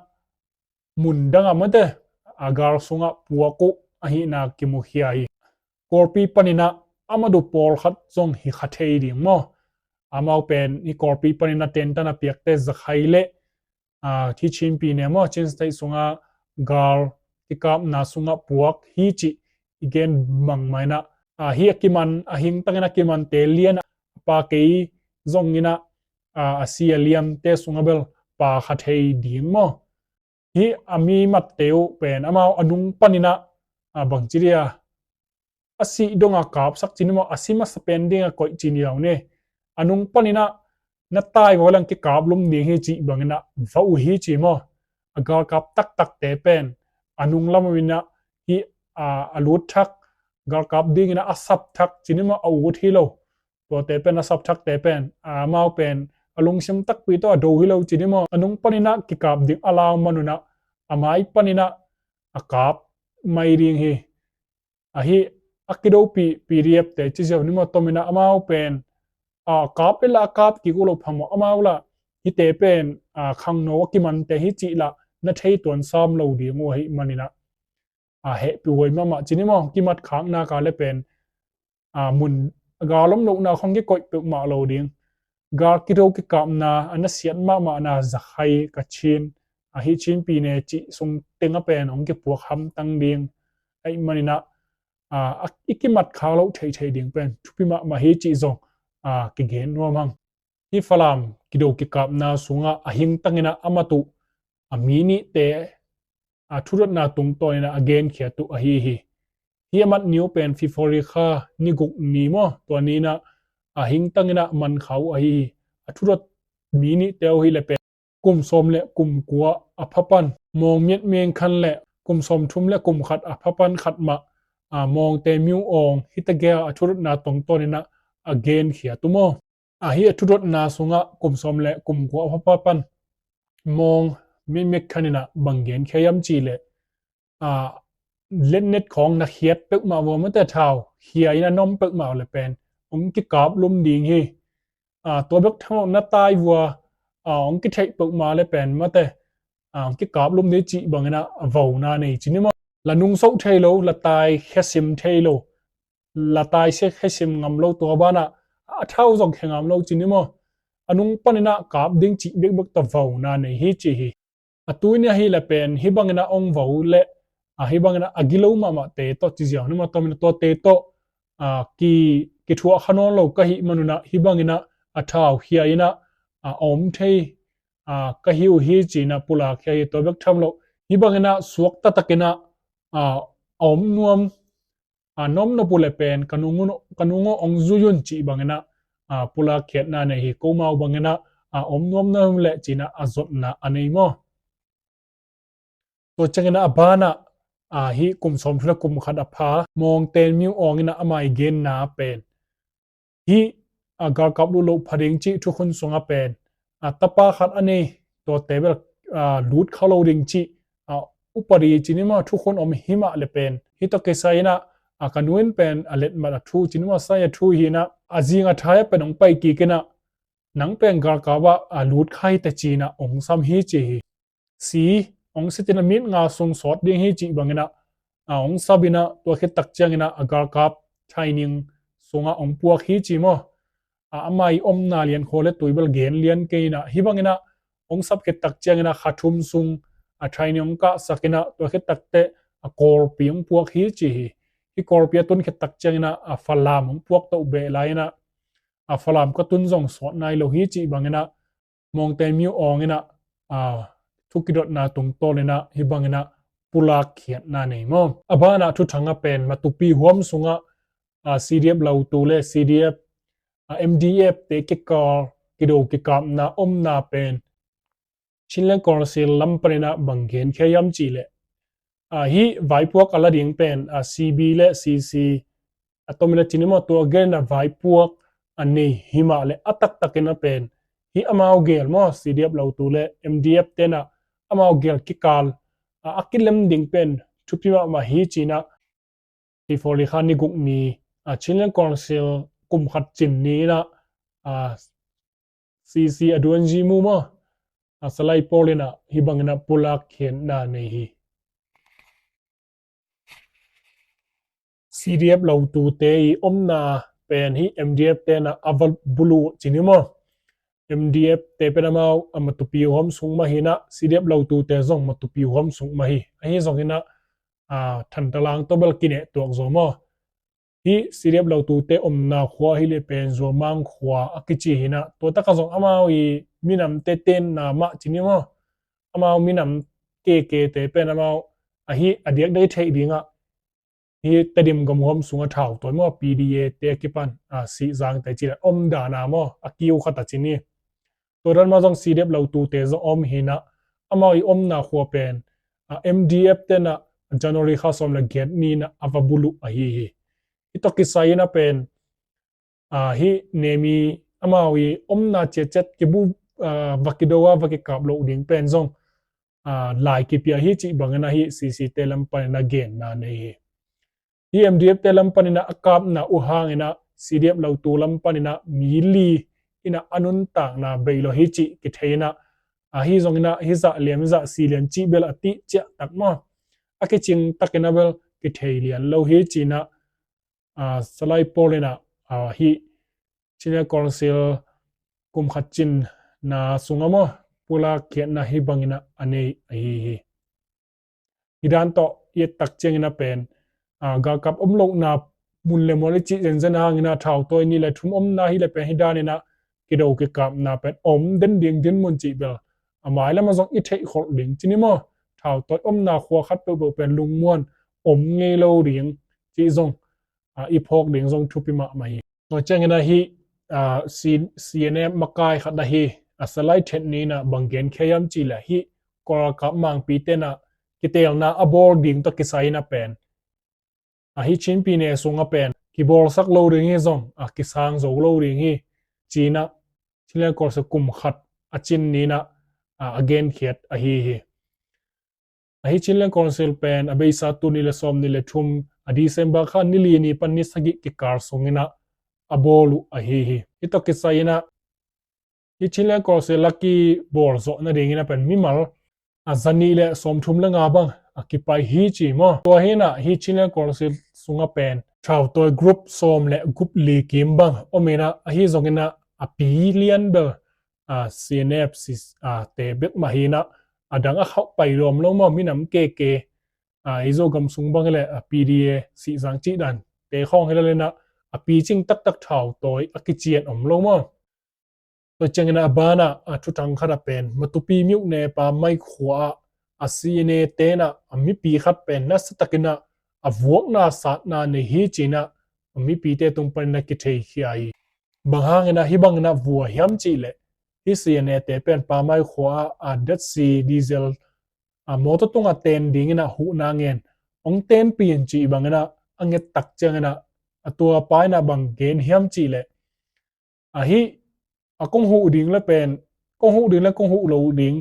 mun dang ah mate, a gal sungah puak uh ahihna kimukhia hi. Kawlpi panin ah a madu pawlkhat zong hi kha thei ding maw? Amau pen hi Kawlpi panin ah tentan a piakte Zakhai le, ah, hi Chin pyine maw, Chin State sungah gal kikapna sungah puak hi cih i gen bangmah in ah, ah, hi a kiman, a hingtakin a kimante lian ah, a pa kei zongin ah, ah, a si a liamte sungah bel pha kha thei ding maw? Hi a mi matte uh pen amau a nung panin ah, ah, bangci dia, a sih dong a kapsak ci ni maw, a si masa pen ding a koih ci ni au ne. A nung panin ah na tai vua leng kikap lum ding hi cih bangin ah va uh hi ci maw? A galkap taktakte pen a nung lam in ah hi, ah, a lut thak, galkap dingin ah a sap thak ci ni maw, a ut hi lo. Tuate pen, a sap thakte pen, ah, amau pen a lungsim takpi tawh a do hi lo ci ni maw? A nung panin ah kikap ding a lau man un ah a mai panin ah a kap mai ding hi. Ahi, a kidopih P D F te ci ziau ni maw, tom in ah amau pen, ah, kap le la a kap kik uh lo phamawh, amau la hite pen, ah, khangno a kimante hi cih la na thei tuan sam lo ding uh ahih manin ah, ah, hehpih huai mahmah ci ni maw? Kimat khak nak a le pen, ah, mun a gal om lohna khawng kikoih peuhmah lo ding. Gal kido kikapna a nasiat mahmahna Zakhai, Kachin, ahi Chin pyine cih sung teng a pen hong kipuak hamtang ding ahih manin ah, ah, a, i kimat khak loh theihtheih ding pen thupi mahmah hi cih zong, ah, kigen nuam hang. Hi Falam kido kikapna sungah a hingtangin ah a mat uh a mi nihte, ah, thudotna tungtawnin ah a genkhiat uh ahi hi. Hi a mat ni uh pen February kha ni guk ni maw, tua ni in ah a hingtangin ah man kha uh ahi hi. A thudot mi nihte uh hi le pen kum sawm le kum kua a pha pan Mawng Myat Myeng Khan le kum sawm thum le kum khat a pha pan khat mah, ah, Mawngte Myo Aung, hi tegel a thudotna tungtawnin ah a genkhiat uh maw? Ahi, a thudotna sungah kum sawm le kum kua a pha pan Mawng Myat Myeng Khan in ah bang genkhia hiam cih leh, ah, letnet khawng na khiat peuhmah vua mate, thau khia in a na om peuhmah le pen hong kikap lum ding hi. Ah, tua bek tham lo, na tai vua, ah, hong kitheih peuhmah le pen mate, ah, hong kikap lum ding cih bangin ah a vauna nei ci ni maw? La nungso thei lo, la tai khia sim thei lo, la tai sia khia sim ngam lo, tua banah a thau zong khia ngam lo ci ni maw? A nung panin ah kap ding cih bekbek tawh vauna nei hi ci hi. A tuni ahi le pen hi bangin ah hong vau le, ah, hi bangin ah a gilo mahmahte tawh ci ziau ni maw, tom in ah tuate tawh, ah, ki, kithuah kha nawn lo ka hih manun ah hi bangin ah a thau khia in ah, ah, a om thei, ah, ka hi uh hi ci in ah pulak khia hi. Tua bek tham lo, hi bangin ah suak taktakin ah, ah, a om nuam, ah, na om nop uh le pen ka nung un, ka nung uh hong zui un cih bangin ah, ah, pulak khiatna nei hi. Komau bangin ah, ah, om nuam na om leh ci in ah a zotna a nei maw? Tua ciangin ah a banah, ah, hi kum sawm thum le kum khat a pha Mawngte Myo Aung in ah amah i genna pen hi, ah, galkap lut loh pha ding cih thukhun sungah pen, ah, tapa khat a nei, tuate bel, ah, lut kha lo ding cih, ah, upadi ci ni maw, thukhun om hi mah le pen hi tawh kisai in ah, ah, ka nu in pen a letmat a thu ci ni maw, sai a thu hi in ah a zing a thai ah pen hong pai kik in ah nang pen galkap ah, ah, lut kha hi teh ci in ah hong sam hi ci hi. Si hong sit in ah minit nga sung sawt ding hi cih bangin ah, ah, hong sap in ah tua khit tak ciangin ah a galkap training sungah hong puak hi ci maw? Ah, amah i omna lian khua le tui bel gen lian kei in ah hi bangin ah hong sap khit tak ciangin ah kha thum sung, ah, training hong kahsak in ah tua khit tak teh, ah, Kawlpi hong puak hi ci hi. Hi Kawlpi a tun khit tak ciangin ah, ah, Falam hong puak toh beh lai in ah, ah, Falam ka tun zong sawt nai lo hi cih bangin ah Mawngte Myo Aung in ah, ah, thu kidotna tungtawn in ah hi bangin ah pulak khiatna nei maw? A banah thuthang ah pen Matupi huam sungah, ah, C D F lautu le C D F, ah, M D F te kikal kido kikapna omna pen Chinland Council lam panin ah bang genkhia hiam cih leh, ah, hi vaipuak a la ding pen, ah, C B le C C, a tom in ah ci ni maw, tua gen a vaipuak, a nei hi mah le a taktakin a pen hi amau gel maw, C D F lotu le M D F tenah amau gel kikal a, a kilem ding pen thupi mahmah hi cinah February kha ni guk ni, a, Chinland Council kum khat cin ni inah, a, C C a duanzi mu maw, a, Salai Paul inah hih banginah pulak khiatna nei hi. C D F lotute i omna pen hi M D F tenah a va bulu cin hi maw. M D F te pen amau a matupi huam sung mah hinah C D F lotute zong matupi huam sung mah hi. Ahi zonginah, a, Thantalang tawh bel kineh tuak zaw maw. Hih C D F lotute omna khua hi le pen Zuamang khua a kici hinah, tua takah zong amau i minamte tenna mah cin hi maw. Amau minam kekete pen amau ahi a diakdiak i theih dingah hih Tedim gamhuam sungah thautawi maw, P D A te a kipan, a, Sihzangte ci dan omdana maw, a kiu khat a cin hi. Tua dan mah zong C D F lotute zong om hinah, amau i omna khua pen, a, M D F tenah January kha sawm le giat ni inah a va buluh ahi hi. Hih tawh kisai inah pen, a, hih Nemi amau i omna ciatciat kibu, a, va kido a va kikap loh ding pen zong, a, lai kipia hi cih bangin ahi C C te lam panin a genna nei hi. Hih M D F te lam panin a kapna uh hangin a C D F lotu lam panin a mi li in a a nuntakna bei lo hi cih kithei in a, ahi zongin a hih zah lian hih zah si lian cih bel a tih ciah tak maw, a kicing takin a bel kithei lian lo hi ci-in a, a, Salai Paul in a, a, hih Chinland Council kum khat cinna sungah maw, pulak khiatna hih bangin a a nei ahi hi. Hih dan tawh i et tak ciangin a pen, a, galkap om lohna mun le mual i cih zenzen a hangin a thautawi nih le thum omna hi le pen hih danin a kido kikapna pen om den ding dinmun cih bel a mailam a zong i theih kholh ding ci ni maw. Thautawi omna khua khat peuhpeuh pen lungmuan om ngei lo ding cih zong, a, i phawk ding zong thupi mahmah hi. Tua ciangin a hih, a, C-, C N F makai khat ahi, a, Salai Thet ni in a bang gen khia hiam cih leh hih Kawl galkap mangpi ten a kiteelna a bawl ding tawh kisai in a pen, a, hih Chin pyine sungah pen kibawlsak lo ding hi zong, a, kisang zo lo ding hi ci-in a Chinland Council kum khat a cin ni in a, a, a genkhiat ahi hi. Ahi Chinland Council pen a beisa tu ni le sawm ni le thum, a December kha ni li ni pan ni sagih kikal sungin a a bawl uh ahi hi. Hih tawh kisai in a hih Chinland Council a kibawl zawh nadingin a pen mimal a za nih le sawm thum le nga bang a kipai hi ci maw. Tua hi in a hih Chinland Council sungah pen thautawi group sawm le group li kim bang om in a, ahi zongin a a pi lian bel, a, C N F, a, te bek mah hi in a, a dang a khauh pai lawm lo maw, minam keke, a, i Zogam sung bang hi leh, a, P D A, Sihzang cih dan te khawng hi lel in a, a picing taktak thautawi a kician om lo maw. Tua ciangin a banah, a, thuthang khat a pen Matupi myone Pamai khua ah a C N A ten a, a mipi khat pen nasa takin a, a vuakna satna nei hi ci-in a, a mipite tung panin a kitheikhia hi. Bang hangin a hih bangin a vua hiam cih leh, hih C N A te pen Pamai khua ah a datsi diesel, a, mawtaw tungah ten dingin a huhna ngen hong tenpih in cih bangin a a nget tak ciangin a, a tua pa in a bang gen hiam cih leh, a hih, a kong huh ding le pen, kong huh ding le kong huh lo ding,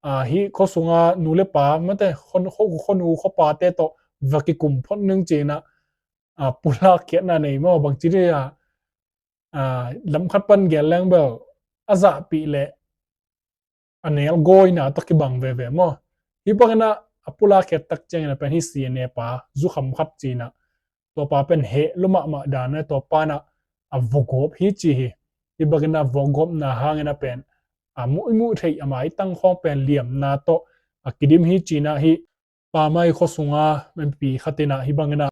a, hih khua sunga nu le pa mate, khua, khua, khuanu khuapate tawh va kikum phot ning ci-in a, a, pulak khiatna nei maw, bangci dih a, a, lam khat pan gen leng bel a zahpih leh a nelgawina tawh kibang veve maw. Hih bangin a, a pulak khiat tak ciangin a pen hih C N A pa zukham khat ci-in a, tua pa pen heh lua mahmah dan a, tua pa in a a vuagawp hi ci hi. Hih bangin a vuagawpna hangin a pen a muh i muh theih a maitang khawng pen liamna tawh a kidim hi ci-in a hih Pamai khua sunga mipi khat in a hih bangin a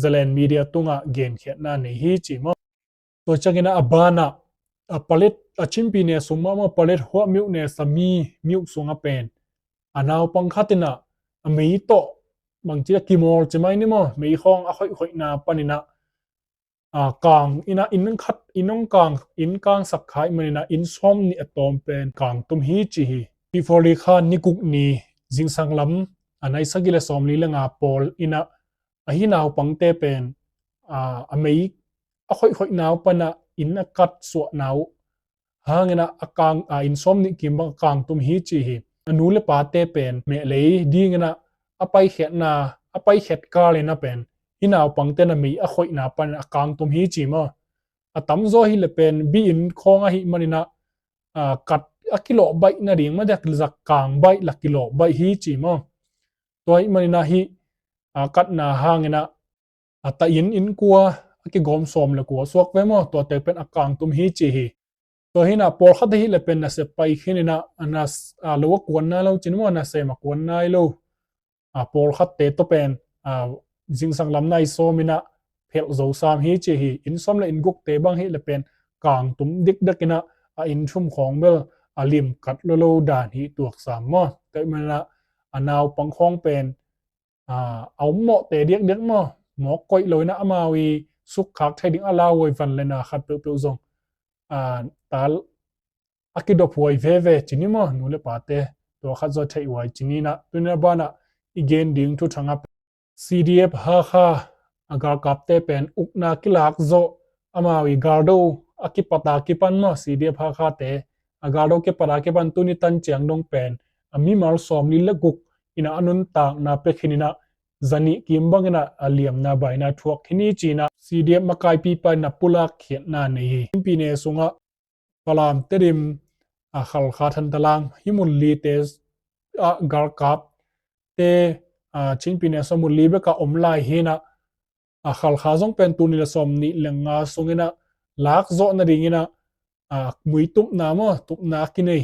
Zalen Media tungah genkhiatna nei hi ci maw. Tua ciangin a banah, a, Palet, a, Chin pyine sung mahmah Palet huah myone Sami myone sungah pen a naupang khat in a, a mei tawh bangci a kimawl ci mai ni maw, mei khawng a khoihkhoihna panin a, a, kang in a inn khat, inn hong kang, inn kangsak kha ahih manin a inn sawm nih a tawm pen kangtum hi ci hi. February kha ni guk ni zingsang lam a nai sagih le sawmli le nga pawl in a, ahi naupangte pen, a, a mei a khoihkhoihna uh pan a inn a kat suahna uh hangin ah a kang, a inn sawm nih kim bang a kangtum hi ci hi. A nu le pate pen mehlei dingin ah a paikhiatna, a paikhiat kalin ah pen hih naupangte na mei a khoihna panin a kangtum hi ci maw. A tamzaw hi le pen bi-inn khawng ahih manin ah, a, kat a kilawh baih nading mah dek zak kang baih la kilawh baih hi ci maw. Tua ahih manin ah hih, a, katna hangin ah a tahin inn kua a kigawm sawm le kua suak ve maw, tuate pen a kangtum hi ci hi. Tua hi in ah pawlkhat ahih le pen nasep pai khin in ah, a nas-, a, lo a kuan nai lo cin maw, nasem a kuan nai lo. A, pawlkhatte tawh pen, a, zingsang lam nai sawm in ah phelh zo sam hi ci hi. Inn sawm le inn gukte bang hi le pen kangtum dikdek in ah a inn thum khawng bel a lim kat lo lo dan hi tuak sam maw. Tua ahih manin ah a naupang khawng pen a, a om mawhte diakdiak maw, mawk koih lo in ah amau i sukkhak thei ding a lauhuai van le na khat peuhpeuh zong, a, tal a kidophuai veve ci ni maw, nu le pate, tua khat zaw theihhuai ci ni in ah. Tuni a banah i gen ding thuthang ah C D F Hakha a galkapte pen ukna kilak zawh, amau i galdo a kipat a kipan maw, C D F Hakha te a galdo kipat a kipan tuni tan ciang dong pen a mimal sawmli le guk in ah a nuntakna pia khin in ah zanih kim bangin ah a liamna baina thuak khin hi ci in ah C D F makaipipa in ah pulak khiatna nei hi. Chinpi ne sungah Falam, Tedim, a, Khalkha, Thantalang, hih mun lite, a, galkapte, a, Chinpi ne sungah mun li bek a om lai hi in ah, a, Khalkha zong pen tul nih le sawmnih le nga sungin ah lak zawh nadingin ah, a, mui tupna maw, tupna a kinei,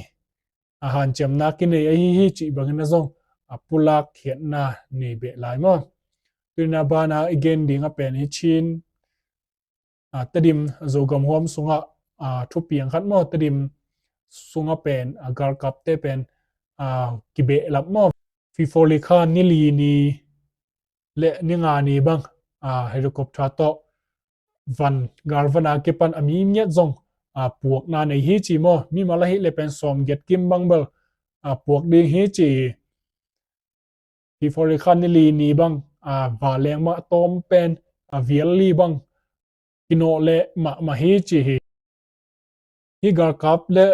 a, hanciamna a kinei ahi hi cih bangin ah zong, a, pulak khiatna nei beh lai maw. Tuni a banah i gen ding a pen hi Chin, a, Tedim Zogam huam sungah, a, thupiang khat maw, Tedim sungah pen, a, galkapte pen, a, kibehlap maw. February kha ni li ni le ni nga ni bang, a, helicopter tawh van, galvan a kipan a mi ngiat zong, a, puakna nei hi ci maw. Mimal ahih le pen sawmgiat kim bang bel, a, puak ding hi ci hi. February kha ni li ni bang, a, vanleng mah a tawm pen, a, vial li bang kinawh leh mahmah hi ci hi. Hih galkap le,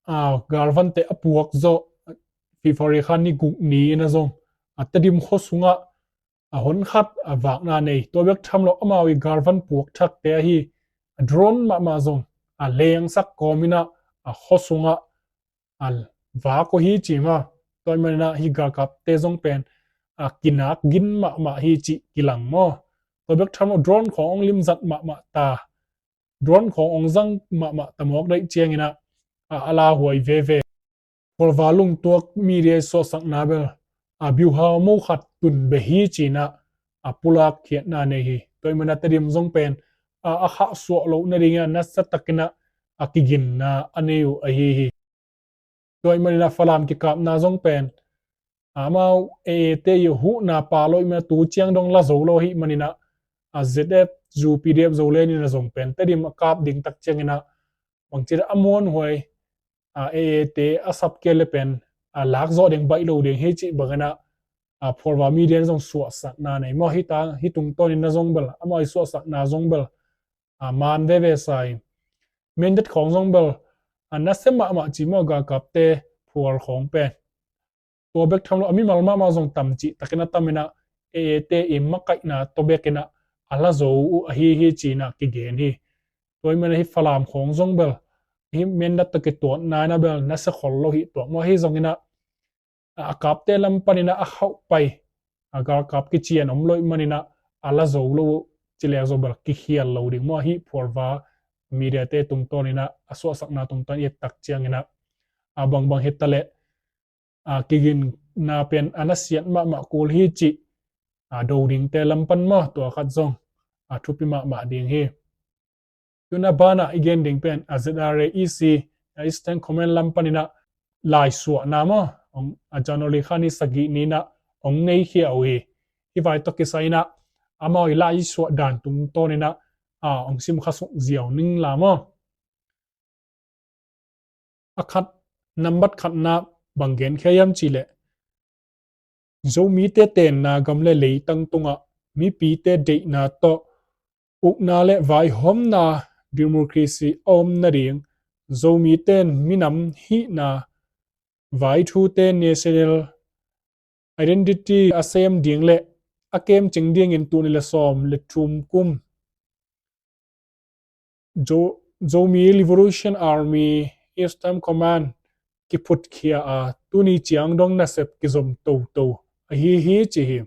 a, galvante a puak zawh February kha ni guk ni in ah zong, a, Tedim khua sungah, a, hon khat, a, vakna nei. Tua bek tham lo amau i galvan puak thakte ahi, a, drone mahmah zong, a, lengsak kawm in ah, a, khua sungah a, vak uh hi ci maw. Tua ahih manin ah hih galkapte zong pen, a, kinak gin mahmah hi cih kilang maw. Tua bek tham lo drone khawng hong limzat mahmah ta, drone khawng hong zang mahmah ta mawk daih ciangin ah, a, a lauhuai veve. Phualva lungtuak media i suahsakna bel, a, biuha mo khat tun beh hi ci in ah, a, pulak khiatna nei hi. Tua ahih manin ah Tedim zong pen, a, a khahsuah loh nadingin ah nasa takin ah, a, kiginna a nei uh ahi hi. Tua ahih manin ah Falam kikapna zong pen, a, amau A A te i huhna pha lo ahih manin ah tu ciang dong la zo lo ahih manin ah, a, Z F, zu P D F Zoland in ah zong pen Tedim a kap ding tak ciangin ah bangci a muanhuai, a, A A te a sap kei le pen, a, lak zawh ding baih lo ding hi cih bangin ah, a, phualva media in zong suahsakna nei maw. Hih ta, hih tungtawnin ah zong bel, amau i suahsakna zong bel, a, man veve sa hi. Mendat khawng zong bel, a, nasia mahmah ci maw galkapte phual khawng pen. Tua bek tham lo a mimal mahmah zong tam cih takin a tam in ah A A te i makaihna tawh bekin ah a la zo uh ahi hi ci in ah kigen hi. Tua ahih manin ah hih Falam khawng zong bel, hih Mendat tawh kituatna in ah bel nasia khol lo hi tuak maw. Ahi zongin ah, a, a kapte lam panin ah a khauh pai, a, galkap kician om lo ahih manin ah a la zo lo uh ci leng zong bel kikhial lo ding maw. Hih phualva media te tungtawnin ah a suahsakna tungtawn i et tak ciangin ah, a, bangbang hi ta leh, a, kiginna pen a nasiat mahmah kul hi cih, a, do dingte lam pan maw tua khat zong, a, thupi mahmah ding hi. Tuni a banah i gen ding pen, a, Z R A E C, a, Eastern Command lam panin ah laisuahna maw, hong, a, January kha ni sagih ni in ah hong neikhia uh hi. Hih vai tawh kisai in ah amau i laisuah dan tungtawnin ah, a, hong simkha suk ziau ning la maw. A khat, nambat khatna bang genkhia hiam cih leh, Zomite tenna gam le leitang tungah mipite deihna tawh ukna le vaihawmna democracy a om nading, Zomite in minam hihna, vaithute, national identity a sem ding le a kemcing dingin tul nih le sawm le thum kum Zo-, Zomi Liberation Army Eastern Command kiphutkhia a, tuni ciang dong nasep kizom toto ahi hi ci hi.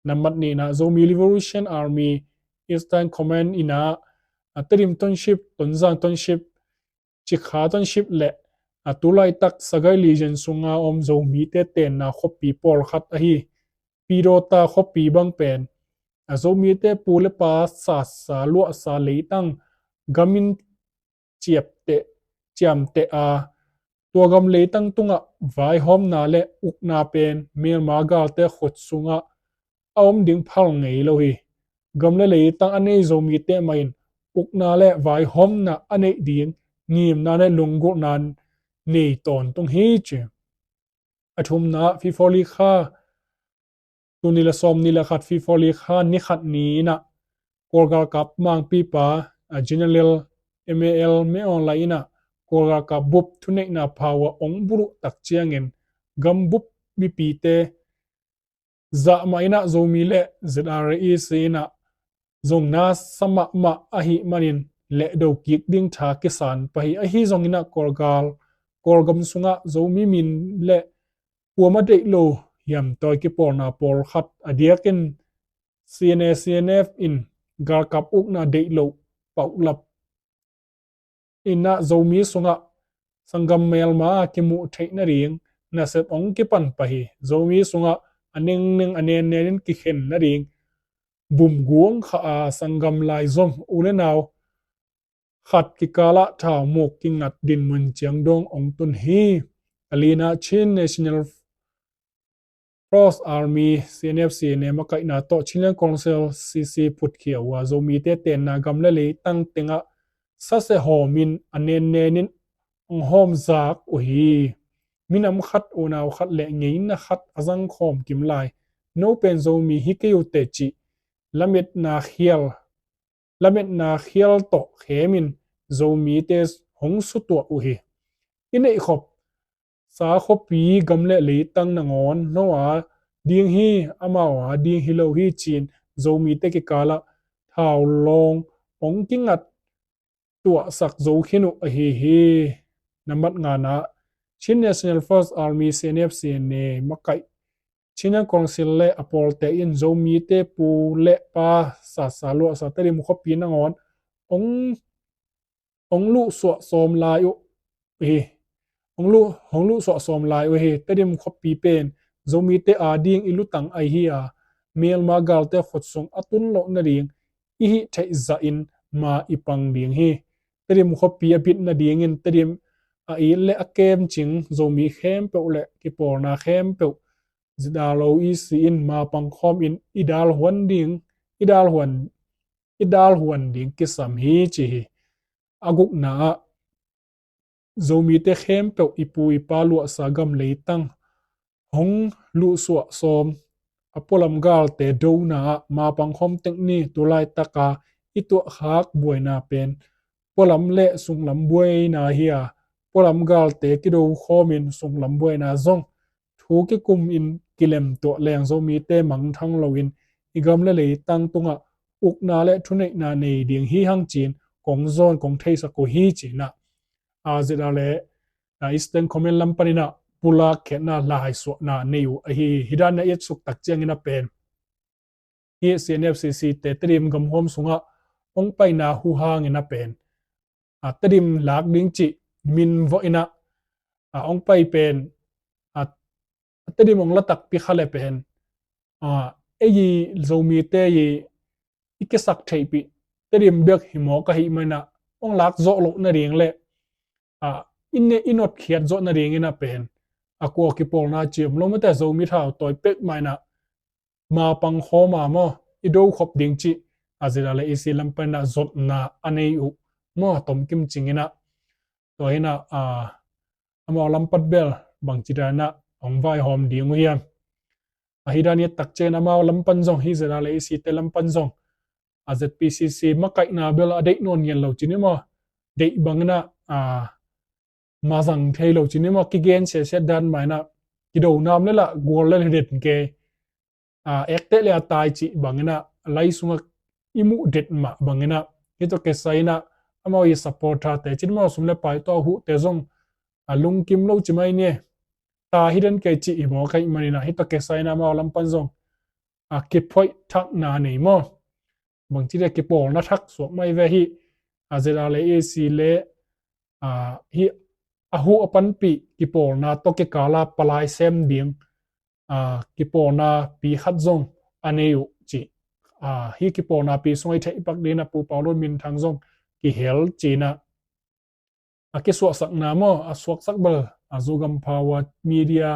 Nambat nihna, Zomi Liberation Army Eastern Command in ah, a, Tedim Township, Tonzang Township, Cikha Township le, a, tulaitak Sagaing Legion sunga om Zomite tenna khuapi pawlkhat ahi Pidawta khuapi bang pen, a, Zomite pu le pa satsa luahsa leitang gamin ciapteh, ciamteh a, tua gam leitang tungah vaihawmna le ukna pen Myanmar galte khut sungah a om ding phal ngei lo hi. Gam le leitang a nei Zomite mah in ukna le vaihawmna a neih ding ngimna le lunggulhna nei tawntung hi ci. A thumna, February kha, tul nih le sawmnih le khat February kha ni khat ni in ah Kawl galkap mangpipa, a, General M A L Min Aung Hlaing in ah Kawl galkap bup thuneihna phau ah ong buluh tak ciangin gambup mipite zahmah in ah Zomi le Z R A E C in ah zong na sa mahmah ahih manin lehdo kik ding tha kisan pah hi. Ahi zongin ah Kawlgal, Kawlgam sungah Zomi min le puam a deih lo hiamtawi kipawlna pawlkhat, a diakin C N A C N F in galkap ukna deih loh paulap in ah Zomi sungah sanggam melma kimuh theih nading nasep ong kipan pah hi. Zomi sungah a nengning a nennenin kikhen nading bumguang kha a sanggam laizom u le nau khat kikalah thaumuk kingat dinmun ciang dong ong tun hi. A lina, Chin National Force Army, C N F C N A makaihna tawh Chinland Council C C phutkhia uh a, Zomite tenna gam le leitang tengah sase hawmin a nennenin ong hawm zak uh hi. Minam khat, unau khat le ngeina khat a zangkhawm kim lai, no pen Zomi hi kei uh teh cih lametna khial, lametna khial tawh khemin Zomite hong sutuah uh hi. I neihkhop sa khuapi gam le leitang nangawn no a ding hi, amau a ding hi lo hi ci-in Zomite kikalah thau lawng ong kingat tuahsak zo khin uh ahi hi. Nambat ngana, Chin National Force Army, C N F C N A makaih Chinland Council le a pawlte in Zomite pu le pa satsa luahsa Tedim khuapi nangawn ong, ong luhsuah sawm lai uh hi. Ong luh, ong luhsuah sawm lai uh hi. Tedim khuapi pen Zomite a ding i lutang ahi a, Myanmar galte khut sung a tun loh nading i hih theih zahin ma i pang ding hi. Tedim khuapi a bit nadingin Tedim a it le a kemcing Zomi khempeuh le kipawlna khempeuh Z R O E C in ma pangkhawmin i dalhuan ding, i dalhuan, i dalhuan ding kisam hi ci hi. A gukna ah, Zomite khempeuh i pu i pa luahsa gam leitang hong luhsuah sawm a pualam galte dona ah ma pangkhawm tek ni. Tulaitaka i tuahkhak buaina pen pualam le sunglam buaina hi a, pualam galte kido khawmin sunglam buaina zong thu kikumin kilemtuah leng Zomite mangthang loin i gam le leitang tungah ukna le thuneihna nei ding hi hang ci-in kong zawn kong theisak uh hi ci-in ah, a, Z R A, a, Eastern Command lam panin ah pulak khiatna laisuahna nei uh ahi hi. Hih dan a i etsuk tak ciangin a pen hih C N F C C te Tedim gamhuam sungah ong paina hu hangin a pen, a, Tedim lak ding cih min vawh in ah, a, ong pai pen, a, Tedim ong la takpi kha le pen, a, ei i Zomite i, i kisak theihpih Tedim bek hi mawk ahih manin ah ong lak zawh loh nading le, a, i ne, i notkhiat zawh nadingin a pen, a, kua kipawlna ci om lo mate, Zomi thau tawi pek mah in ah ma pangkhawm a maw, i do khop ding cih, a, Z R A E C lam panin ah zotna a nei uh maw, tomkim cingin ah. Tua hi in ah, a, amau lam pat bel bangci dan in ah ong vaihawm ding uh hiam? A, hih dan i et tak ciangin amau lam pan zong, hih Z R A E C te lam pan zong, a Z P C C makaihna bel a deih nawn ngen lo ci ni maw, deih bangin ah, a, mazang thei lo ci ni maw, kigen sesiat dan mah in ah, kido nam le lah gual le den kei, a, ekte le a tai cih bangin ah, lai sungah i muh det mah bangin ah, hih tawh kisai in ah, amau i supporter te ci ni maw, sum le pai tawh a huhte zong, a, lungkim lo ci mai ni. Ta hi den kei cih hi maw, ka hih manin ah, hih tawh kisai in ah amau lam pan zong, a, kiphoih thakna nei maw. Bangci te kipawlna thak suak mai ve hi, a, Z R le A C le, a, hih a huh a panpih kipawlna tawh kikal a palai sem ding, a, kipawlna pi khat zong a nei uh cih, a, hih kipawlna pi sungah i theih pak dingin ah Pu Pau Lun minthang zong kihel ci-in ah, a kisuahsakna maw, a suaksak bel, a, Zogam Power Media,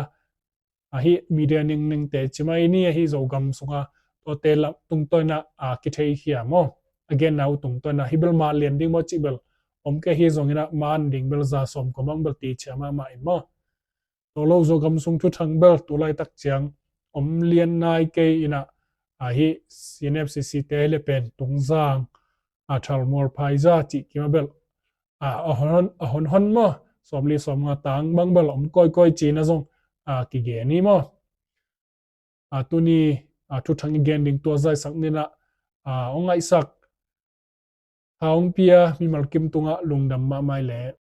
a, hih media ningningte ci mai ni, a, hih Zogam sunga tuate lam tungtawn in ah, a, kitheihkhia maw, a genna uh tungtawn in ah, hih bel ma lian ding maw cih bel om kei hi zongin ah, ma an ding bel za sawm kua mang bel ti cia mahmah in maw. Tua lo Zogam sung thuthang bel tu laitak ciang om lian nai kei in ah, a, hih C N F C C te le pen Tungzang, a, Thalmual Phaiza cih kim a bel, a, a hon, a hon hon maw, sawmli sawmnga tang bang bel om kawikawi ci-in ah zong, a, kigen hi maw. A, tuni, a, thuthang i gen ding tua zaisak ni in ah, a, hong ngaihsak, hong pia mimal kim tungah lungdam mahmah leh.